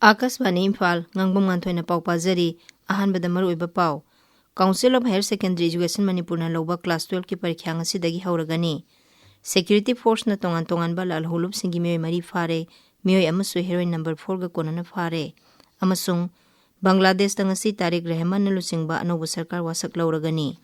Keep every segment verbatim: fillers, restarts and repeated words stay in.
ꯑꯥꯀꯥꯁꯕꯥꯅꯤ ꯏꯝꯐꯥꯜ, ꯉꯥꯡꯕꯝ ꯉꯥꯟꯊꯣꯏꯅ ꯄꯥꯎ ꯄꯥꯖꯔꯤ꯫ ꯑꯍꯥꯟꯕꯗ ꯃꯔꯨꯑꯣꯏꯕ ꯄꯥꯎ꯫ Council of Higher Secondary Education ꯃꯅꯤꯄꯨꯔꯅ ꯂꯧꯕ class twelve ꯀꯤ ꯄꯔꯤꯈ꯭ꯌꯥ ꯉꯁꯤꯗꯒꯤ ꯍꯧꯔꯒꯅꯤ꯫ Security force ꯅ ꯇꯣꯉꯥꯟ ꯇꯣꯉꯥꯟꯕ ꯂꯥꯜꯍꯧꯂꯨꯞꯁꯤꯡꯒꯤ ꯃꯤꯑꯣꯏ ꯃꯔꯤ ꯐꯥꯔꯦ, ꯃꯤꯑꯣꯏ ꯑꯃꯁꯨ heroin number four ꯒ ꯀꯣꯟꯅꯅ ꯐꯥꯔꯦ꯫ ꯑꯃꯁꯨꯡ ꯕꯪꯒ꯭ꯂꯥꯗꯦꯁꯇ ꯉꯁꯤ ꯇꯥꯔꯤꯛ ꯔꯦꯍꯃꯥꯟꯅ ꯂꯨꯆꯤꯡꯕ ꯑꯅꯧꯕ ꯁꯔꯀꯥꯔ ꯋꯥꯁꯛ ꯂꯧꯔꯒꯅꯤ꯫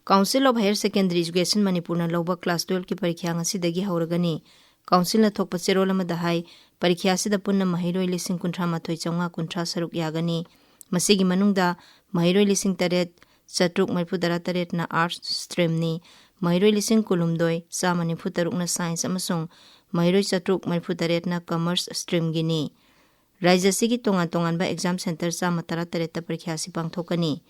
Council of Higher Secondary Education ꯃꯅꯤꯄꯨꯔꯅ ꯂꯧꯕ class twelve ꯀꯤ ꯄꯔꯤꯈ꯭ꯌꯥ ꯉꯁꯤꯗꯒꯤ ꯍꯧꯔꯒꯅꯤ꯫ Council ꯅ ꯊꯣꯛꯄ ꯆꯦꯔꯣꯜ ꯑꯃꯗ ꯍꯥꯏ, ꯄꯔꯤꯈ꯭ꯌꯥ ꯑꯁꯤꯗ ꯄꯨꯟꯅ ꯃꯍꯩꯔꯣꯏ ꯂꯤꯁꯤꯡ ꯀꯨꯟꯊ꯭ꯔꯥ ꯃꯥꯊꯣꯏ ꯆꯥꯝꯃꯉꯥ ꯀꯨꯟꯊ꯭ꯔꯥ ꯁꯔꯨꯛ ꯌꯥꯒꯅꯤ꯫ ꯃꯁꯤꯒꯤ ꯃꯅꯨꯡꯗ ꯃꯍꯩꯔꯣꯏ ꯂꯤꯁꯤꯡ ꯇꯔꯦꯠ ꯆꯥꯇ꯭ꯔꯨꯛ ꯃꯔꯤꯐꯨ ꯇꯔꯥ ꯇꯔꯦꯠꯅ Arts stream ꯅꯤ, ꯃꯍꯩꯔꯣꯏ ꯂꯤꯁꯤꯡ ꯀꯨꯟꯍꯨꯝꯗꯣꯏ ꯆꯥꯝꯃ ꯅꯤꯐꯨ ꯇꯔꯨꯛꯅ Science ꯑꯃꯁꯨꯡ ꯃꯍꯩꯔꯣꯏ ꯆꯥꯇ꯭ꯔꯨꯛ ꯃꯔꯤꯐꯨ ꯇꯔꯦꯠꯅ Commerce stream ꯒꯤꯅꯤ꯫ ꯔꯥꯖ꯭ꯌ ꯑꯁꯤꯒꯤ ꯇꯣꯉꯥꯟ ꯇꯣꯉꯥꯟꯕ exam centre ꯆꯥꯝꯃ ꯇꯔꯥ ꯇꯔꯦꯠꯇ ꯄꯔꯤꯈ꯭ꯌꯥ ꯑꯁꯤ ꯄꯥꯡꯊꯣꯛꯀꯅꯤ꯫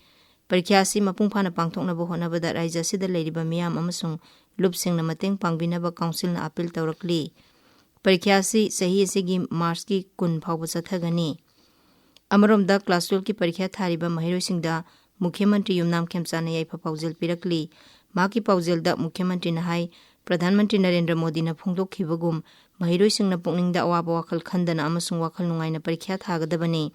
ꯄꯔꯤꯈ꯭ꯌꯥ ꯑꯁꯤ ꯃꯄꯨꯡ ꯐꯥꯅ ꯄꯥꯡꯊꯣꯛꯅꯕ ꯍꯣꯠꯅꯕꯗ ꯔꯥꯖ꯭ꯌ ꯑꯁꯤꯗ ꯂꯩꯔꯤꯕ ꯃꯤꯌꯥꯝ ꯑꯃꯁꯨꯡ ꯂꯨꯞꯁꯤꯡꯅ ꯃꯇꯦꯡ ꯄꯥꯡꯕꯤꯅꯕ Council ꯅ appeal ꯇꯧꯔꯛꯂꯤ꯫ ꯄꯔꯤꯈ꯭ꯌꯥ ꯑꯁꯤ ꯆꯍꯤ ꯑꯁꯤꯒꯤ March ꯀꯤ ꯀꯨꯟ ꯐꯥꯎꯕ ꯆꯠꯊꯒꯅꯤ꯫ ꯑꯃꯔꯣꯝꯗ, class twelve ꯀꯤ ꯄꯔꯤꯈ꯭ꯌꯥ ꯊꯥꯔꯤꯕ ꯃꯍꯩꯔꯣꯏꯁꯤꯡꯗ ꯃꯨꯈ꯭ꯌ ꯃꯟꯇ꯭ꯔꯤ ꯌꯨꯝꯅꯥꯝ ꯈꯦꯝꯆꯥꯟꯅ ꯌꯥꯏꯐ ꯄꯥꯎꯖꯦꯜ ꯄꯤꯔꯛꯂꯤ꯫ ꯃꯍꯥꯛꯀꯤ ꯄꯥꯎꯖꯦꯜꯗ ꯃꯨꯈ꯭ꯌ ꯃꯟꯇ꯭ꯔꯤꯅ ꯍꯥꯏ, ꯄ꯭ꯔꯙꯥꯟ ꯃꯟꯇ꯭ꯔꯤ ꯅꯔꯦꯟꯗ꯭ꯔ ꯃꯣꯗꯤꯅ ꯐꯣꯡꯗꯣꯛꯈꯤꯕꯒꯨꯝ, ꯃꯍꯩꯔꯣꯏꯁꯤꯡꯅ ꯄꯨꯛꯅꯤꯡꯗ ꯑꯋꯥꯕ ꯋꯥꯈꯜ ꯈꯟꯗꯅ ꯑꯃꯁꯨꯡ ꯋꯥꯈꯜ ꯅꯨꯡꯉꯥꯏꯅ ꯄꯔꯤꯈ꯭ꯌꯥ ꯊꯥꯒꯗꯕꯅꯤ꯫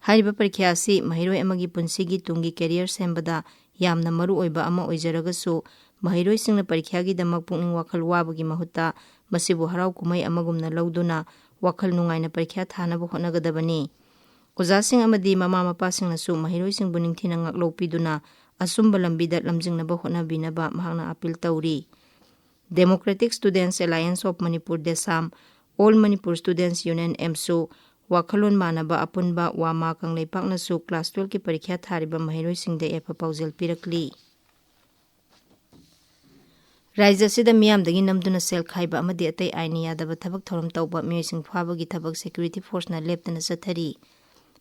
ꯍꯥꯏꯔꯤꯕ ꯄꯔꯤꯈ꯭ꯌꯥ ꯑꯁꯤ ꯃꯍꯩꯔꯣꯏ ꯑꯃꯒꯤ ꯄꯨꯟꯁꯤꯒꯤ ꯇꯨꯡꯒꯤ career ꯁꯦꯝꯕꯗ ꯌꯥꯝꯅ ꯃꯔꯨ ꯑꯣꯏꯕ ꯑꯃ ꯑꯣꯏꯖꯔꯒꯁꯨ, ꯃꯍꯩꯔꯣꯏꯁꯤꯡꯅ ꯄꯔꯤꯈ꯭ꯌꯥꯒꯤꯗꯃꯛ ꯄꯨꯛꯅꯤꯡ ꯋꯥꯈꯜ ꯋꯥꯕꯒꯤ ꯃꯍꯨꯠꯇ ꯃꯁꯤꯕꯨ ꯍꯔꯥꯎ ꯀꯨꯝꯍꯩ ꯑꯃꯒꯨꯝꯅ ꯂꯧꯗꯨꯅ ꯋꯥꯈꯜ ꯅꯨꯡꯉꯥꯏꯅ ꯄꯔꯤꯈ꯭ꯌꯥ ꯊꯥꯅꯕ ꯍꯣꯠꯅꯒꯗꯕꯅꯤ꯫ ꯑꯣꯖꯥꯁꯤꯡ ꯑꯃꯗꯤ ꯃꯃꯥ ꯃꯄꯥꯁꯤꯡꯅꯁꯨ ꯃꯍꯩꯔꯣꯏꯁꯤꯡꯕꯨ ꯅꯤꯡꯊꯤꯅ ꯉꯥꯛꯂꯧꯄꯤꯗꯨꯅ ꯑꯆꯨꯝꯕ ꯂꯝꯕꯤꯗ ꯂꯝꯖꯤꯡꯅꯕ ꯍꯣꯠꯅꯕꯤꯅꯕ ꯃꯍꯥꯛꯅ appeal ꯇꯧꯔꯤ꯫ Democratic Students Alliance of Manipur, DESAM, All Manipur Students Union, AMSU, ꯋꯥꯈꯜꯂꯣꯟ ꯃꯥꯟꯅꯕ ꯑꯄꯨꯟꯕ ꯋꯥꯃꯥ ꯀꯪꯂꯩꯄꯥꯛꯅꯁꯨ class twelve ꯀꯤ ꯄꯔꯤꯈ꯭ꯌꯥ ꯊꯥꯔꯤꯕ ꯃꯍꯩꯔꯣꯏꯁꯤꯡꯗ ꯌꯥꯏꯐ ꯄꯥꯎꯖꯦꯜ ꯄꯤꯔꯛꯂꯤ꯫ ꯔꯥꯖ꯭ꯌ ꯑꯁꯤꯗ ꯃꯤꯌꯥꯝꯗꯒꯤ ꯅꯝꯗꯨꯅ ꯁꯦꯜ ꯈꯥꯏꯕ ꯑꯃꯗꯤ ꯑꯇꯩ ꯑꯥꯏꯟꯅ ꯌꯥꯗꯕ ꯊꯕꯛ ꯊꯧꯔꯝ ꯇꯧꯕ ꯃꯤꯑꯣꯏꯁꯤꯡ ꯐꯥꯕꯒꯤ ꯊꯕꯛ security force ꯅ ꯂꯦꯞꯇꯅ ꯆꯠꯊꯔꯤ꯫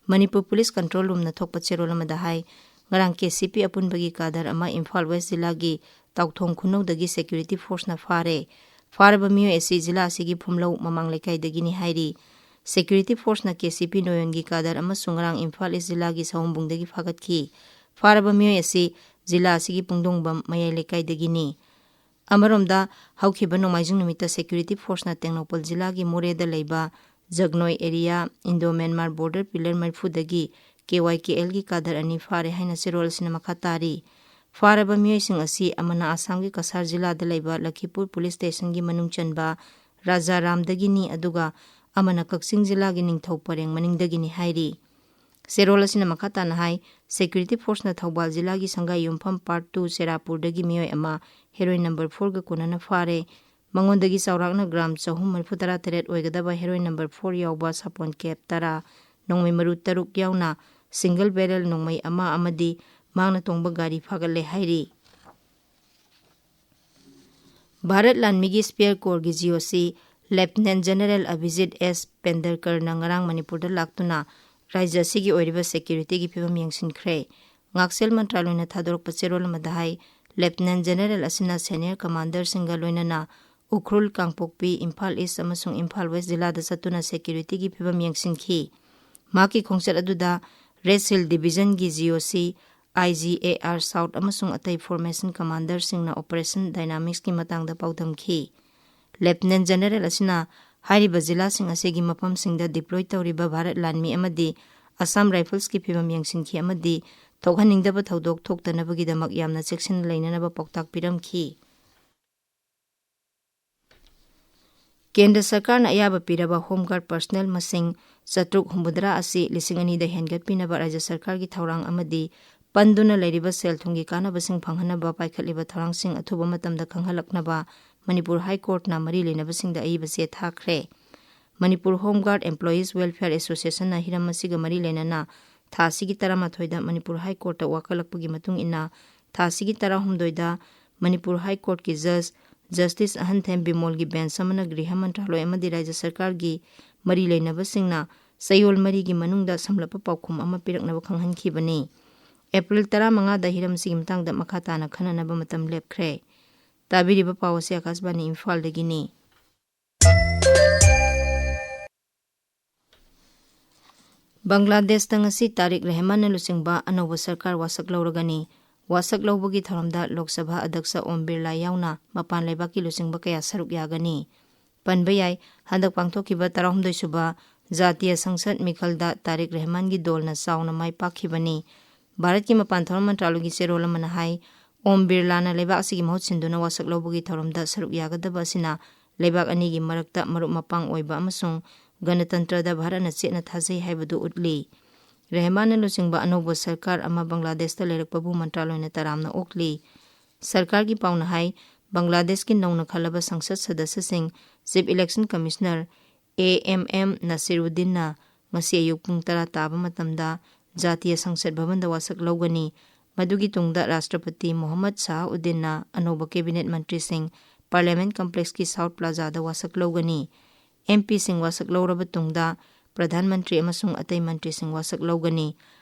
ꯃꯅꯤꯄꯨꯔ Police Control Room ꯅ ꯊꯣꯛꯄ ꯆꯦꯔꯣꯜ ꯑꯃꯗ ꯍꯥꯏ, ꯉꯔꯥꯡ KCP ꯑꯄꯨꯟꯕꯒꯤ cadre ꯑꯃ ꯏꯝꯐꯥꯜ West ꯖꯤꯂꯥꯒꯤ ꯇꯥꯎꯊꯣꯡ ꯈꯨꯅꯧꯗꯒꯤ security force ꯅ ꯐꯥꯔꯦ꯫ ꯐꯥꯔꯕ ꯃꯤꯑꯣꯏ ꯑꯁꯤ ꯖꯤꯂꯥ ꯑꯁꯤꯒꯤ ꯐꯨꯝꯂꯧ ꯃꯃꯥꯡ ꯂꯩꯀꯥꯏꯗꯒꯤꯅꯤ ꯍꯥꯏꯔꯤ꯫ Security force ꯅ KCP ꯅꯣꯌꯣꯟꯒꯤ cadre ꯑꯃꯁꯨ ꯉꯔꯥꯡ ꯏꯝꯐꯥꯜ East ꯖꯤꯂꯥꯒꯤ ꯁꯑꯣꯝꯕꯨꯡꯗꯒꯤ ꯐꯥꯒꯠꯈꯤ꯫ ꯐꯥꯔꯕ ꯃꯤꯑꯣꯏ ꯑꯁꯤ ꯖꯤꯂꯥ ꯑꯁꯤꯒꯤ ꯄꯨꯡꯗꯣꯡꯕꯝ ꯃꯌꯥꯏ ꯂꯩꯀꯥꯏꯗꯒꯤꯅꯤ꯫ ꯑꯃꯔꯣꯝꯗ, ꯍꯧꯈꯤꯕ ꯅꯣꯡꯃꯥꯏꯖꯤꯡ ꯅꯨꯃꯤꯠꯇ ꯁꯦꯀ꯭ꯌꯨꯔꯤꯇꯤ ꯐꯣꯔꯁꯅ ꯇꯦꯡꯅꯧꯄꯜ ꯖꯤꯂꯥꯒꯤ ꯃꯣꯔꯦꯗ ꯂꯩꯕ ꯖꯒꯅꯣꯏ area Indo Myanmar border pillar ꯃꯔꯤꯐꯨꯗꯒꯤ ꯀꯦ ꯋꯥꯏ ꯀꯦ ꯑꯦꯜꯒꯤ ꯀꯥꯗꯔ ꯑꯅꯤ ꯐꯥꯔꯦ ꯍꯥꯏꯅ ꯆꯦꯔꯣꯜ ꯑꯁꯤꯅ ꯃꯈꯥ ꯇꯥꯔꯤ꯫ ꯐꯥꯔꯕ ꯃꯤꯑꯣꯏꯁꯤꯡ ꯑꯁꯤ ꯑꯃꯅ ꯑꯁꯥꯝꯒꯤ ꯀꯁꯥꯔ ꯖꯤꯂꯥꯗ ꯂꯩꯕ ꯂꯈꯤꯄꯨꯔ ꯄꯨꯂꯤꯁ ꯁ꯭ꯇꯦꯁꯟꯒꯤ ꯃꯅꯨꯡ ꯆꯟꯕ ꯔꯥꯖꯥꯔꯥꯝꯗꯒꯤꯅꯤ, ꯑꯗꯨꯒ ꯑꯃꯅ ꯀꯛꯆꯤꯡ ꯖꯤꯂꯥꯒꯤ ꯅꯤꯡꯊꯧ ꯄꯔꯦꯡ ꯃꯅꯤꯡꯗꯒꯤꯅꯤ ꯍꯥꯏꯔꯤ꯫ ꯆꯦꯔꯣꯜ ꯑꯁꯤꯅ ꯃꯈꯥ ꯇꯥꯅ ꯍꯥꯏ, ꯁꯦꯀ꯭ꯌꯨꯔꯤꯇꯤ ꯐꯣꯔꯁꯅ ꯊꯧꯕꯥꯜ ꯖꯤꯂꯥꯒꯤ ꯁꯪꯒꯥꯏ ꯌꯨꯝꯐꯝ ꯄꯥꯔꯠ ꯇꯨ ꯆꯦꯔꯥꯄꯨꯔꯗꯒꯤ ꯃꯤꯑꯣꯏ ꯑꯃ ꯍꯦꯔꯣꯏꯟ ꯅꯝꯕꯔ ꯐꯣꯔꯒ ꯀꯣꯟꯅꯅ ꯐꯥꯔꯦ꯫ ꯃꯉꯣꯟꯗꯒꯤ ꯆꯥꯎꯔꯥꯛꯅ ꯒ꯭ꯔꯥꯝ ꯆꯍꯨꯝ ꯃꯔꯤꯐꯨ ꯇꯔꯥ ꯇꯔꯦꯠ ꯑꯣꯏꯒꯗꯕ ꯍꯦꯔꯣꯏꯟ ꯅꯝꯕꯔ ꯐꯣꯔ ꯌꯥꯎꯕ ꯁꯥꯄꯣꯟ ꯀꯦꯞ ꯇꯔꯥ, ꯅꯣꯡꯃꯩ ꯃꯔꯨ ꯇꯔꯨꯛ ꯌꯥꯎꯅ ꯁꯤꯡꯒꯜ ꯕꯦꯔꯦꯜ ꯅꯣꯡꯃꯩ ꯑꯃ ꯑꯃꯗꯤ ꯃꯥꯡꯅ ꯇꯣꯡꯕ ꯒꯥꯔꯤ ꯐꯥꯒꯠꯂꯦ ꯍꯥꯏꯔꯤ꯫ ꯚꯥꯔꯠ ꯂꯥꯟꯃꯤꯒꯤ ꯁ꯭ꯄꯦꯌꯔ ꯀꯣꯔꯒꯤ ꯖꯤ ꯑꯣ ꯁꯤ ꯂꯦꯐꯇꯤꯅꯦꯟ ꯖꯦꯅꯔꯦꯜ ꯑꯚꯤꯖꯤꯠ ꯑꯦꯁ ꯄꯦꯟꯗꯔꯀꯔꯅ ꯉꯔꯥꯡ ꯃꯅꯤꯄꯨꯔꯗ ꯂꯥꯛꯇꯨꯅ ꯔꯥꯖ꯭ꯌ ꯑꯁꯤꯒꯤ ꯑꯣꯏꯔꯤꯕ ꯁꯦꯀ꯭ꯌꯨꯔꯤꯇꯤꯒꯤ ꯐꯤꯕꯝ ꯌꯦꯡꯁꯤꯟꯈ꯭ꯔꯦ꯫ ꯉꯥꯛꯁꯦꯜ ꯃꯟꯇ꯭ꯔꯥꯂꯣꯏꯅ ꯊꯥꯗꯣꯔꯛꯄ ꯆꯦꯔꯣꯜ ꯑꯃꯗ ꯍꯥꯏ, ꯂꯦꯐꯇꯤꯅꯦꯟ ꯖꯦꯅꯔꯦꯜ ꯑꯁꯤꯅ ꯁꯦꯅꯤꯌꯔ ꯀꯃꯥꯟꯗꯔꯁꯤꯡꯒ ꯂꯣꯏꯅꯅ ꯎꯈ꯭ꯔꯨꯜ, ꯀꯥꯡꯄꯣꯛꯄꯤ, ꯏꯝꯐꯥꯜ ꯏꯁ ꯑꯃꯁꯨꯡ ꯏꯝꯐꯥꯜ ꯋꯦꯁ ꯖꯤꯂꯥꯗ ꯆꯠꯇꯨꯅ ꯁꯦꯀ꯭ꯌꯨꯔꯤꯇꯤꯒꯤ ꯐꯤꯕꯝ ꯌꯦꯡꯁꯤꯟꯈꯤ꯫ ꯃꯍꯥꯛꯀꯤ ꯈꯣꯡꯆꯠ ꯑꯗꯨꯗ ꯔꯦꯗ ꯁꯤꯜ ꯗꯤꯕꯤꯖꯟꯒꯤ ꯖꯤ ꯑꯣ ꯁꯤ, ꯑꯥꯏ ꯖꯤ ꯑꯦ ꯑꯥꯔ ꯁꯥꯎꯠ ꯑꯃꯁꯨꯡ ꯑꯇꯩ ꯐꯣꯔꯃꯦꯁꯟ ꯀꯃꯥꯟꯗꯔꯁꯤꯡꯅ ꯑꯣꯄꯔꯦꯁꯟ ꯗꯥꯏꯅꯥꯃꯤꯛꯁꯀꯤ ꯃꯇꯥꯡꯗ ꯄꯥꯎꯗꯝꯈꯤ꯫ ꯂꯦꯐꯇꯤꯅꯦꯟ ꯖꯦꯅꯔꯦꯜ ꯑꯁꯤꯅ ꯍꯥꯏꯔꯤꯕ ꯖꯤꯂꯥꯁꯤꯡ ꯑꯁꯤꯒꯤ ꯃꯐꯝꯁꯤꯡꯗ ꯗꯤꯄ꯭ꯂꯣꯏ ꯇꯧꯔꯤꯕ ꯚꯥꯔꯠ ꯂꯥꯟꯃꯤ ꯑꯃꯗꯤ ꯑꯁꯥꯝ ꯔꯥꯏꯐꯜꯁꯀꯤ ꯐꯤꯕꯝ ꯌꯦꯡꯁꯤꯟꯈꯤ ꯑꯃꯗꯤ ꯊꯣꯛꯍꯟꯅꯤꯡꯗꯕ ꯊꯧꯗꯣꯛ ꯊꯣꯛꯇꯅꯕꯒꯤꯗꯃꯛ ꯌꯥꯝꯅ ꯆꯦꯛꯁꯤꯟꯅ ꯂꯩꯅꯅꯕ ꯄꯥꯎꯇꯥꯛ ꯄꯤꯔꯝꯈꯤ꯫ ꯀꯦꯟꯗ꯭ꯔ ꯁꯔꯀꯥꯔꯅ ꯑꯌꯥꯕ ꯄꯤꯔꯕ ꯍꯣꯝ ꯒꯥꯔꯗ ꯄꯔꯁꯅꯦꯜ ꯃꯁꯤꯡ ꯆꯥꯇ꯭ꯔꯨꯛ ꯍꯨꯝꯐꯨꯇꯔꯥ ꯑꯁꯤ ꯂꯤꯁꯤꯡ ꯑꯅꯤꯗ ꯍꯦꯟꯒꯠꯄꯤꯅꯕ ꯔꯥꯖ꯭ꯌ ꯁꯔꯀꯥꯔꯒꯤ ꯊꯧꯔꯥꯡ ꯑꯃꯗꯤ ꯄꯟꯗꯨꯅ ꯂꯩꯔꯤꯕ ꯁꯦꯜ ꯊꯨꯝꯒꯤ ꯀꯥꯟꯅꯕꯁꯤꯡ ꯐꯪꯍꯟꯅꯕ ꯄꯥꯏꯈꯠꯂꯤꯕ ꯊꯧꯔꯥꯡꯁꯤꯡ ꯑꯊꯨꯕ ꯃꯇꯝꯗ ꯈꯪꯍꯜꯂꯛꯅꯕ ꯃꯅꯤꯄꯨꯔ ꯍꯥꯏ ꯀꯣꯔꯠꯅ ꯃꯔꯤ ꯂꯩꯅꯕꯁꯤꯡꯗ ꯑꯏꯕ ꯆꯦ ꯊꯥꯈ꯭ꯔꯦ꯫ ꯃꯅꯤꯄꯨꯔ ꯍꯣꯝ ꯒꯥꯔꯗ ꯑꯦꯝꯄ꯭ꯂꯣꯌꯤꯁ ꯋꯦꯜꯐꯤꯌꯔ ꯑꯦꯁꯣꯁꯤꯌꯦꯁꯟꯅ ꯍꯤꯔꯝ ꯑꯁꯤꯒ ꯃꯔꯤ ꯂꯩꯅꯅ ꯊꯥ ꯑꯁꯤꯒꯤ ꯇꯔꯥꯃꯥꯊꯣꯏꯗ ꯃꯅꯤꯄꯨꯔ ꯍꯥꯏ ꯀꯣꯔꯠꯇ ꯋꯥꯀꯠꯂꯛꯄꯒꯤ ꯃꯇꯨꯡ ꯏꯟꯅ ꯊꯥ ꯑꯁꯤꯒꯤ ꯇꯔꯥꯍꯨꯝꯗꯣꯏꯗ ꯃꯅꯤꯄꯨꯔ ꯍꯥꯏ ꯀꯣꯔꯠꯀꯤ ꯖꯖ ꯖꯁꯇꯤꯁ ꯑꯍꯟꯊꯦꯝ ꯕꯤꯃꯣꯜꯒꯤ ꯕꯦꯟꯁ ꯑꯃꯅ ꯒ꯭ꯔꯤꯍ ꯃꯟꯇ꯭ꯔꯥꯂꯣꯏ ꯑꯃꯗꯤ ꯔꯥꯖ꯭ꯌ ꯁꯔꯀꯥꯔꯒꯤ ꯃꯔꯤ ꯂꯩꯅꯕꯁꯤꯡꯅ ꯆꯌꯣꯜ ꯃꯔꯤꯒꯤ ꯃꯅꯨꯡꯗ ꯁꯝꯂꯞꯄ ꯄꯥꯎꯈꯨꯝ ꯑꯃ ꯄꯤꯔꯛꯅꯕ ꯈꯪꯍꯟꯈꯤꯕꯅꯤ꯫ ꯑꯦꯄ꯭ꯔꯤꯜ ꯇꯔꯥꯃꯉꯥꯗ ꯍꯤꯔꯝ ꯑꯁꯤꯒꯤ ꯃꯇꯥꯡꯗ ꯃꯈꯥ ꯇꯥꯅ ꯈꯟꯅꯅꯕ ꯃꯇꯝ ꯂꯦꯞꯈ꯭ꯔꯦ꯫ ꯇꯥꯕꯤꯔꯤꯕ ꯄꯥꯎ ꯑꯁꯤ ꯑꯀꯥꯁꯕꯥꯅꯤ ꯏꯝꯐꯥꯜꯗꯒꯤꯅꯤ꯫ ꯕꯪꯒ꯭ꯂꯥꯗꯦꯁꯇ ꯉꯁꯤ ꯇꯥꯔꯤꯛ ꯔꯦꯍꯃꯥꯟꯅ ꯂꯨꯆꯤꯡꯕ ꯑꯅꯧꯕ ꯁꯔꯀꯥꯔ ꯋꯥꯁꯛ ꯂꯧꯔꯒꯅꯤ꯫ ꯋꯥꯁꯛ ꯂꯧꯕꯒꯤ ꯊꯧꯔꯝꯗ ꯂꯣꯛ ꯁꯚꯥ ꯑꯗ꯭ꯌꯛꯁ ꯑꯣꯝ ꯕꯤꯔꯂꯥ ꯌꯥꯎꯅ ꯃꯄꯥꯟ ꯂꯩꯕꯥꯛꯀꯤ ꯂꯨꯆꯤꯡꯕ ꯀꯌꯥ ꯁꯔꯨꯛ ꯌꯥꯒꯅꯤ꯫ ꯄꯟꯕ ꯌꯥꯏ, ꯍꯟꯗꯛ ꯄꯥꯡꯊꯣꯛꯈꯤꯕ ꯇꯔꯥꯍꯨꯝꯗꯣꯏ ꯁꯨꯕ ꯖꯥꯇꯤꯌ ꯁꯪꯁꯗ ꯃꯤꯈꯜꯗ ꯇꯥꯔꯤꯛ ꯔꯦꯍꯃꯥꯟꯒꯤ ꯗꯣꯜꯅ ꯆꯥꯎꯅ ꯃꯥꯏ ꯄꯥꯛꯈꯤꯕꯅꯤ꯫ ꯚꯥꯔꯠꯀꯤ ꯃꯄꯥꯟ ꯊꯧꯔꯝ ꯃꯟꯇ꯭ꯔꯥꯂꯣꯏꯒꯤ ꯆꯦꯔꯣꯜ ꯑꯃꯅ ꯍꯥꯏ, ꯑꯣꯝ ꯕꯤꯔꯂꯥꯅ ꯂꯩꯕꯥꯛ ꯑꯁꯤꯒꯤ ꯃꯍꯨꯠ ꯁꯤꯟꯗꯨꯅ ꯋꯥꯁꯛ ꯂꯧꯕꯒꯤ ꯊꯧꯔꯝꯗ ꯁꯔꯨꯛ ꯌꯥꯒꯗꯕ ꯑꯁꯤꯅ ꯂꯩꯕꯥꯛ ꯑꯅꯤꯒꯤ ꯃꯔꯛꯇ ꯃꯔꯨꯞ ꯃꯄꯥꯡ ꯑꯣꯏꯕ ꯑꯃꯁꯨꯡ ꯒꯅꯇꯟꯇ꯭ꯔꯗ ꯚꯥꯔꯠꯅ ꯆꯦꯠꯅ ꯊꯥꯖꯩ ꯍꯥꯏꯕꯗꯨ ꯎꯠꯂꯤ꯫ ꯔꯦꯍꯃꯥꯟꯅ ꯂꯨꯆꯤꯡꯕ ꯑꯅꯧꯕ ꯁꯔꯀꯥꯔ ꯑꯃ ꯕꯪꯒ꯭ꯂꯥꯗꯦꯁꯇ ꯂꯩꯔꯛꯄꯕꯨ ꯃꯟꯇ꯭ꯔꯥꯂꯣꯏꯅ ꯇꯔꯥꯝꯅ ꯑꯣꯛꯂꯤ꯫ ꯁꯔꯀꯥꯔꯒꯤ ꯄꯥꯎꯅ ꯍꯥꯏ, ꯕꯪꯒ꯭ꯂꯥꯗꯦꯁꯀꯤ ꯅꯧꯅ ꯈꯜꯂꯕ ꯁꯪꯁꯗ ꯁꯗꯁ꯭ꯌꯁꯤꯡ Chief Election Commissioner A M M Nasiruddinꯅ ꯉꯁꯤ ꯑꯌꯨꯛ ꯄꯨꯡ ꯇꯔꯥ ꯇꯥꯕ ꯃꯇꯝꯗ ꯖꯥꯇꯤꯌ ꯁꯪꯁꯗ ꯚꯕꯟꯗ ꯋꯥꯁꯛ ꯂꯧꯒꯅꯤ꯫ ꯃꯗꯨꯒꯤ ꯇꯨꯡꯗ ꯔꯥꯁꯇ꯭ꯔꯄꯇꯤ ꯃꯣꯍꯝꯃꯗ ꯁꯥꯍ ꯎꯗꯤꯟꯅ ꯑꯅꯧꯕ cabinet ꯃꯟꯇ꯭ꯔꯤꯁꯤꯡ Parliament Complexꯀꯤ South Plazaꯗ ꯋꯥꯁꯛ ꯂꯧꯒꯅꯤ꯫ MPꯁꯤꯡ ꯋꯥꯁꯛ ꯂꯧꯔꯕ ꯇꯨꯡꯗ ꯄ꯭ꯔꯙꯥꯟ ꯃꯟꯇ꯭ꯔꯤ ꯑꯃꯁꯨꯡ ꯑꯇꯩ ꯃꯟꯇ꯭ꯔꯤꯁꯤꯡ ꯋꯥꯁꯛ ꯂꯧꯒꯅꯤ꯫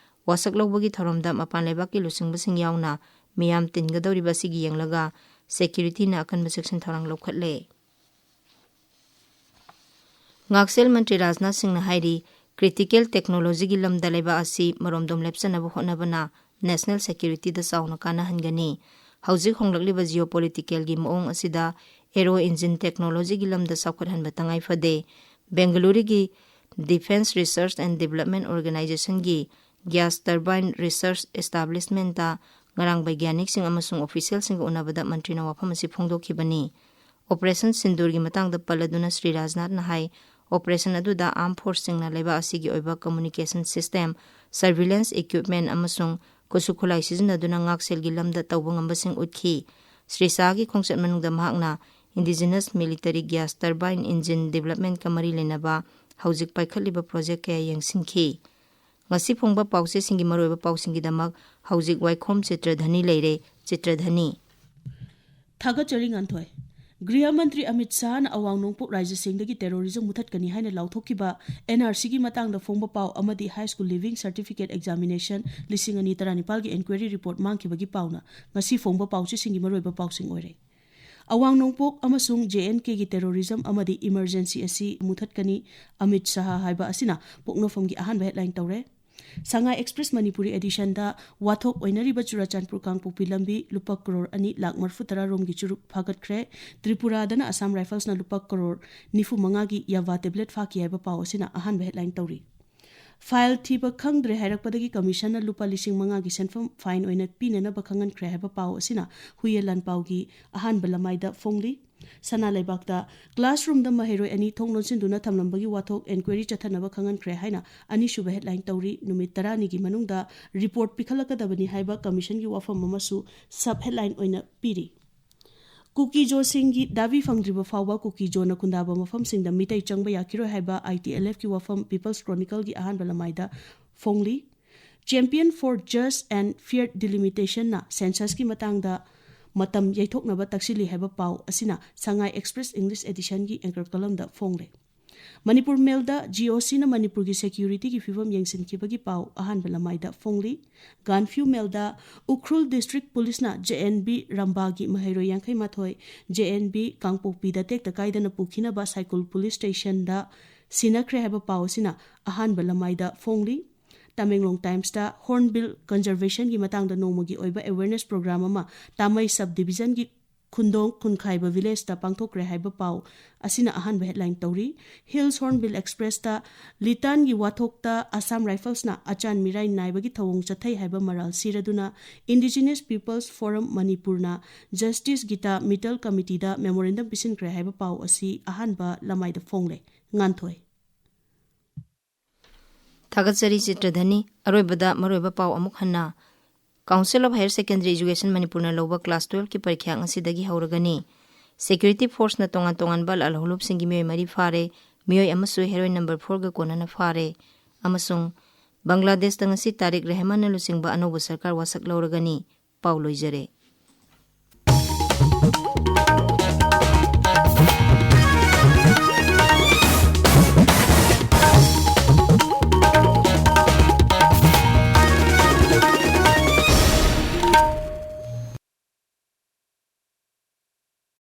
ꯋꯥꯁꯛ ꯂꯧꯕꯒꯤ ꯊꯧꯔꯝꯗ ꯃꯄꯥꯟ ꯂꯩꯕꯥꯛꯀꯤ ꯂꯨꯆꯤꯡꯕꯁꯤꯡ ꯌꯥꯎꯅ ꯃꯤꯌꯥꯝ ꯇꯤꯟꯒꯗꯧꯔꯤꯕ ꯑꯁꯤꯒꯤ ꯌꯦꯡꯂꯒ securityꯅ ꯑꯀꯟꯕ ꯆꯦꯛꯁꯤꯟ ꯊꯧꯔꯥꯡ ꯂꯧꯈꯠꯂꯦ꯫ ꯉꯥꯛꯁꯦꯜ ꯃꯟꯇ꯭ꯔꯤ ꯔꯥꯖꯅꯥꯊ ꯁꯤꯡꯅ ꯍꯥꯏꯔꯤ, critical technologyꯒꯤ ꯂꯝꯗ ꯂꯩꯕꯥꯛ ꯑꯁꯤ ꯃꯔꯣꯝꯗꯣꯝ ꯂꯦꯞꯆꯅꯕ ꯍꯣꯠꯅꯕꯅ national securityꯗ ꯆꯥꯎꯅ ꯀꯥꯟꯅꯍꯟꯒꯅꯤ꯫ ꯍꯧꯖꯤꯛ ꯍꯣꯡꯂꯛꯂꯤꯕ geopoliticalꯒꯤ ꯃꯑꯣꯡ ꯑꯁꯤꯗ aero engine technologyꯒꯤ ꯂꯝꯗ ꯆꯥꯎꯈꯠꯍꯟꯕ ꯇꯉꯥꯏ ꯐꯗꯦ꯫ ꯕꯦꯡꯒꯂꯨꯔꯨꯒꯤ Defence Research and Development Organizationꯒꯤ gas turbine research establishmentꯇ ꯉꯔꯥꯡ ꯕꯩꯒ꯭ꯌꯥꯅꯤꯛꯁꯤꯡ ꯑꯃꯁꯨꯡ officialꯁꯤꯡꯒ ꯎꯅꯕꯗ ꯃꯟꯇ꯭ꯔꯤꯅ ꯋꯥꯐꯝ ꯑꯁꯤ ꯐꯣꯡꯗꯣꯛꯈꯤꯕꯅꯤ꯫ Operation ꯁꯤꯟꯗꯨꯔꯒꯤ ꯃꯇꯥꯡꯗ ꯄꯜꯂꯗꯨꯅ ꯁ꯭ꯔꯤ ꯔꯥꯖꯅꯥꯊꯅ ꯍꯥꯏ, operation ꯑꯗꯨꯗ armed forceꯁꯤꯡꯅ ꯂꯩꯕꯥꯛ ꯑꯁꯤꯒꯤ ꯑꯣꯏꯕ communication system, surveillance equipment ꯑꯃꯁꯨꯡ ꯈꯨꯠꯁꯨ ꯈꯨꯠꯂꯥꯏ ꯁꯤꯖꯤꯟꯅꯗꯨꯅ ꯉꯥꯛꯁꯦꯜꯒꯤ ꯂꯝꯗ ꯇꯧꯕ ꯉꯝꯕꯁꯤꯡ ꯎꯠꯈꯤ꯫ ꯁ꯭ꯔꯤ ꯁꯥꯍꯒꯤ ꯈꯣꯡꯆꯠ ꯃꯅꯨꯡꯗ ꯃꯍꯥꯛꯅ indigenous military gas turbine engine developmentꯀ ꯃꯔꯤ ꯂꯩꯅꯕ ꯍꯧꯖꯤꯛ ꯄꯥꯏꯈꯠꯂꯤꯕ project ꯀꯌꯥ ꯌꯦꯡꯁꯤꯟꯈꯤ꯫ ꯉꯁꯤ ꯐꯣꯡꯕ ꯄꯥꯎꯆꯦꯁꯤꯡꯒꯤ ꯃꯔꯨꯑꯣꯏꯕ ꯄꯥꯎꯁꯤꯡꯒꯤꯗꯃꯛ ꯍꯧꯖꯤꯛ ꯋꯥꯏꯈꯣꯝ ꯆꯤꯇ꯭ꯔꯙꯅꯤ ꯂꯩꯔꯦ꯫ ꯆꯤꯇ꯭ꯔꯙꯅꯤ꯫ ꯊꯥꯒꯠꯆꯔꯤ ꯉꯥꯟꯊꯣꯏ꯫ ꯒ꯭ꯔꯤꯍ ꯃꯟꯇ꯭ꯔꯤ ꯑꯃꯤꯠ ꯁꯥꯍꯅ ꯑꯋꯥꯡ ꯅꯣꯡꯄꯣꯛ ꯔꯥꯖ꯭ꯌꯁꯤꯡꯗꯒꯤ terrorism ꯃꯨꯊꯠꯀꯅꯤ ꯍꯥꯏꯅ ꯂꯥꯎꯊꯣꯛꯈꯤꯕ NRCꯒꯤ ꯃꯇꯥꯡꯗ ꯐꯣꯡꯕ ꯄꯥꯎ ꯑꯃꯗꯤ high school leaving certificate examination ꯂꯤꯁꯤꯡ ꯑꯅꯤ ꯇꯔꯥꯅꯤꯄꯥꯜꯒꯤ inquiry report ꯃꯥꯡꯈꯤꯕꯒꯤ ꯄꯥꯎꯅ ꯉꯁꯤ ꯐꯣꯡꯕ ꯄꯥꯎꯆꯦꯁꯤꯡꯒꯤ ꯃꯔꯨꯑꯣꯏꯕ ꯄꯥꯎꯁꯤꯡ ꯑꯣꯏꯔꯦ꯫ ꯑꯋꯥꯡ ꯅꯣꯡꯄꯣꯛ ꯑꯃꯁꯨꯡ J and Kꯒꯤ terrorism ꯑꯃꯗꯤ emergency ꯑꯁꯤ ꯃꯨꯊꯠꯀꯅꯤ, ꯑꯃꯤꯠ ꯁꯥꯍ ꯍꯥꯏꯕ ꯑꯁꯤꯅ ꯄꯣꯛꯅꯐꯝꯒꯤ ꯑꯍꯥꯟꯕ headline ꯇꯧꯔꯦ꯫ ꯁꯉꯥꯏ ꯑꯦꯛꯁꯄ꯭ꯔꯦꯁ ꯃꯅꯤꯄꯨꯔꯤ ꯑꯦꯗꯤꯁꯟꯗ ꯋꯥꯊꯣꯛ ꯑꯣꯏꯅꯔꯤꯕ ꯆꯨꯔꯆꯥꯟꯄꯨꯔ ꯀꯥꯡꯄꯣꯛꯄꯤ ꯂꯝꯕꯤ ꯂꯨꯄꯥ ꯀꯔꯣꯔ ꯑꯅꯤ ꯂꯥꯈ ꯃꯔꯤꯐꯨ ꯇꯔꯥ ꯔꯣꯝꯒꯤ ꯆꯨꯔꯨꯞ ꯐꯥꯒꯠꯈ꯭ꯔꯦ꯫ ꯇ꯭ꯔꯤꯄꯨꯔꯥꯗꯅ ꯑꯁꯥꯝ ꯔꯥꯏꯐꯜꯁꯅ ꯂꯨꯄꯥ ꯀꯔꯣꯔ ꯅꯤꯐꯨ ꯃꯉꯥꯒꯤ ꯌꯥꯚꯥ ꯇꯦꯕ꯭ꯂꯦꯠ ꯐꯥꯈꯤ ꯍꯥꯏꯕ ꯄꯥꯎ ꯑꯁꯤꯅ ꯑꯍꯥꯟꯕ ꯍꯦꯗꯂꯥꯏꯟ ꯇꯧꯔꯤ꯫ ꯐꯥꯏꯜ ꯊꯤꯕ ꯈꯪꯗ꯭ꯔꯦ ꯍꯥꯏꯔꯛꯄꯗꯒꯤ ꯀꯃꯤꯁꯟꯅ ꯂꯨꯄꯥ ꯂꯤꯁꯤꯡ ꯃꯉꯥꯒꯤ ꯁꯦꯟꯐꯝ ꯐꯥꯏꯟ ꯑꯣꯏꯅ ꯄꯤꯅꯅꯕ ꯈꯪꯍꯟꯈ꯭ꯔꯦ ꯍꯥꯏꯕ ꯄꯥꯎ ꯑꯁꯤꯅ ꯍꯨꯏꯌꯦꯟ ꯂꯥꯟꯄꯥꯎꯒꯤ ꯑꯍꯥꯟꯕ ꯂꯃꯥꯏꯗ ꯐꯣꯡꯂꯤ꯫ ꯁꯅꯥ ꯂꯩꯕꯥꯛꯇ ꯀ꯭ꯂꯥꯁꯔꯨꯝꯗ ꯃꯍꯩꯔꯣꯏ ꯑꯅꯤ ꯊꯣꯡ ꯂꯣꯟꯁꯤꯟꯗꯨꯅ ꯊꯝꯂꯝꯕꯒꯤ ꯋꯥꯊꯣꯛ ꯑꯦꯟꯀ꯭ꯋꯥꯏꯔꯤ ꯆꯠꯊꯅꯕ ꯈꯪꯍꯟꯈ꯭ꯔꯦ ꯍꯥꯏꯅ ꯑꯅꯤꯁꯨꯕ ꯍꯦꯗꯂꯥꯏꯟ ꯇꯧꯔꯤ꯫ ꯅꯨꯃꯤꯠ ꯇꯔꯥꯅꯤꯒꯤ ꯃꯅꯨꯡꯗ ꯔꯤꯄꯣꯔꯠ ꯄꯤꯈꯠꯂꯛꯀꯗꯕꯅꯤ ꯍꯥꯏꯕ ꯀꯃꯤꯁꯟꯒꯤ ꯋꯥꯐꯝ ꯑꯃꯁꯨ ꯁꯕ ꯍꯦꯗꯂꯥꯏꯟ ꯑꯣꯏꯅ ꯄꯤꯔꯤ꯫ ꯀꯨꯀꯤ ꯖꯣꯁꯤꯡꯒꯤ ꯗꯥꯕꯤ ꯐꯪꯗ꯭ꯔꯤꯕ ꯐꯥꯎꯕ ꯀꯨꯀꯤ ꯖꯣꯅ ꯈꯨꯟꯗꯥꯕ ꯃꯐꯝꯁꯤꯡꯗ ꯃꯤꯇꯩ ꯆꯪꯕ ꯌꯥꯈꯤꯔꯣꯏ ꯍꯥꯏꯕ ꯑꯥꯏ ꯇꯤ ꯑꯦꯜ ꯑꯦꯐꯀꯤ ꯋꯥꯐꯝ ꯄꯤꯄꯜꯁ ꯀ꯭ꯔꯣꯅꯤꯀꯜꯒꯤ ꯑꯍꯥꯟꯕ ꯂꯃꯥꯏꯗ ꯐꯣꯡꯂꯤ꯫ Champion for Just and Fair Delimitation ꯅ ꯁꯦꯟꯁꯁꯀꯤ ꯃꯇꯥꯡꯗ ꯃꯇꯝ ꯌꯩꯊꯣꯛꯅꯕ ꯇꯛꯁꯤꯜꯂꯤ ꯍꯥꯏꯕ ꯄꯥꯎ ꯑꯁꯤꯅ ꯁꯉꯥꯏ ꯑꯦꯛꯁꯄ꯭ꯔꯦꯁ ꯏꯪꯂꯤꯁ ꯑꯦꯗꯤꯁꯟꯒꯤ ꯑꯦꯡꯀꯔ ꯀꯂꯝꯗ ꯐꯣꯡꯂꯦ꯫ ꯃꯅꯤꯄꯨꯔ ꯃꯦꯜꯗ ꯖꯤ ꯑꯣ ꯁꯤꯅ ꯃꯅꯤꯄꯨꯔꯒꯤ ꯁꯦꯀ꯭ꯌꯨꯔꯤꯇꯤꯒꯤ ꯐꯤꯕꯝ ꯌꯦꯡꯁꯤꯟꯈꯤꯕꯒꯤ ꯄꯥꯎ ꯑꯍꯥꯟꯕ ꯂꯃꯥꯏꯗ ꯐꯣꯡꯂꯤ꯫ ꯒꯥꯟꯐ꯭ꯌꯨ ꯃꯦꯜꯗ ꯎꯈ꯭ꯔꯨꯜ ꯗꯤꯁꯇ꯭ꯔꯤꯛ ꯄꯨꯂꯤꯁꯅ ꯖꯦ ꯑꯦꯟ ꯕꯤ ꯔꯝꯕꯥꯒꯤ ꯃꯍꯩꯔꯣꯏ ꯌꯥꯡꯈꯩ ꯃꯥꯊꯣꯏ ꯖꯦ ꯑꯦꯟ ꯕꯤ ꯀꯥꯡꯄꯣꯛꯄꯤꯗ ꯇꯦꯛꯇ ꯀꯥꯏꯗꯅ ꯄꯨꯈꯤꯅꯕ ꯁꯥꯏꯀꯨꯜ ꯄꯨꯂꯤꯁ ꯁ꯭ꯇꯦꯁꯟꯗ ꯁꯤꯟꯅꯈ꯭ꯔꯦ ꯍꯥꯏꯕ ꯄꯥꯎ ꯑꯁꯤꯅ ꯑꯍꯥꯟꯕ ꯂꯃꯥꯏꯗ ꯐꯣꯡꯂꯤ꯫ ꯇꯃꯦꯡꯂꯣꯡ ꯇꯥꯏꯝꯁꯇ ꯍꯣꯔꯟꯕꯤꯜ ꯀꯟꯖꯔꯚꯦꯁꯟꯒꯤ ꯃꯇꯥꯡꯗ ꯅꯣꯡꯃꯒꯤ ꯑꯣꯏꯕ ꯑꯦꯋꯦꯔꯅꯦꯁ ꯄ꯭ꯔꯣꯒ꯭ꯔꯥꯝ ꯑꯃ ꯇꯥꯃꯩ ꯁꯕ ꯗꯤꯕꯤꯖꯟꯒꯤ ꯈꯨꯟꯗꯣꯡ ꯈꯨꯟꯈꯥꯏꯕ ꯚꯤꯂꯦꯖꯇ ꯄꯥꯡꯊꯣꯛꯈ꯭ꯔꯦ ꯍꯥꯏꯕ ꯄꯥꯎ ꯑꯁꯤꯅ ꯑꯍꯥꯟꯕ ꯍꯦꯗꯂꯥꯏꯟ ꯇꯧꯔꯤ꯫ ꯍꯤꯜꯁ ꯍꯣꯔꯟꯕꯤꯜ ꯑꯦꯛꯁꯄ꯭ꯔꯦꯁꯇ ꯂꯤꯇꯥꯟꯒꯤ ꯋꯥꯊꯣꯛꯇ ꯑꯁꯥꯝ ꯔꯥꯏꯐꯜꯁꯅ ꯑꯆꯥꯟ ꯃꯤꯔꯥꯏ ꯅꯥꯏꯕꯒꯤ ꯊꯧꯑꯣꯡ ꯆꯠꯊꯩ ꯍꯥꯏꯕ ꯃꯔꯥꯜ ꯁꯤꯔꯗꯨꯅ ꯏꯟꯗꯤꯖꯤꯅꯁ ꯄꯤꯄꯜꯁ ꯐꯣꯔꯝ ꯃꯅꯤꯄꯨꯔꯅ ꯖꯁꯇꯤꯁ ꯒꯤꯇꯥ ꯃꯤꯇꯜ ꯀꯃꯤꯇꯤꯗ ꯃꯦꯃꯣꯔꯦꯟꯗꯝ ꯄꯤꯁꯤꯟꯈ꯭ꯔꯦ ꯍꯥꯏꯕ ꯄꯥꯎ ꯑꯁꯤ ꯑꯍꯥꯟꯕ ꯂꯃꯥꯏꯗ ꯐꯣꯡꯂꯦ꯫ ꯉꯥꯟꯊꯣꯏ꯫ ꯊꯥꯒꯠꯆꯔꯤ ꯆꯤꯇ꯭ꯔꯙꯅꯤ꯫ ꯑꯔꯣꯏꯕꯗ ꯃꯔꯨꯑꯣꯏꯕ ꯄꯥꯎ ꯑꯃꯨꯛ ꯍꯟꯅ꯫ Council of Higher Secondary Education ꯃꯅꯤꯄꯨꯔꯅ ꯂꯧꯕ class twelve ꯀꯤ ꯄꯔꯤꯈ꯭ꯌꯥ ꯉꯁꯤꯗꯒꯤ ꯍꯧꯔꯒꯅꯤ꯫ Security force ꯅ ꯇꯣꯉꯥꯟ ꯇꯣꯉꯥꯟꯕ ꯂꯥꯜꯍꯧꯂꯨꯞꯁꯤꯡꯒꯤ ꯃꯤꯑꯣꯏ ꯃꯔꯤ ꯐꯥꯔꯦ, ꯃꯤꯑꯣꯏ ꯑꯃꯁꯨ heroin number four ꯒ ꯀꯣꯟꯅꯅ ꯐꯥꯔꯦ꯫ ꯑꯃꯁꯨꯡ ꯕꯪꯒ꯭ꯂꯥꯗꯦꯁꯇ ꯉꯁꯤ ꯇꯥꯔꯤꯛ ꯔꯦꯍꯃꯥꯟꯅ ꯂꯨꯆꯤꯡꯕ ꯑꯅꯧꯕ ꯁꯔꯀꯥꯔ ꯋꯥꯁꯛ ꯂꯧꯔꯒꯅꯤ꯫ ꯄꯥꯎ ꯂꯣꯏꯖꯔꯦ꯫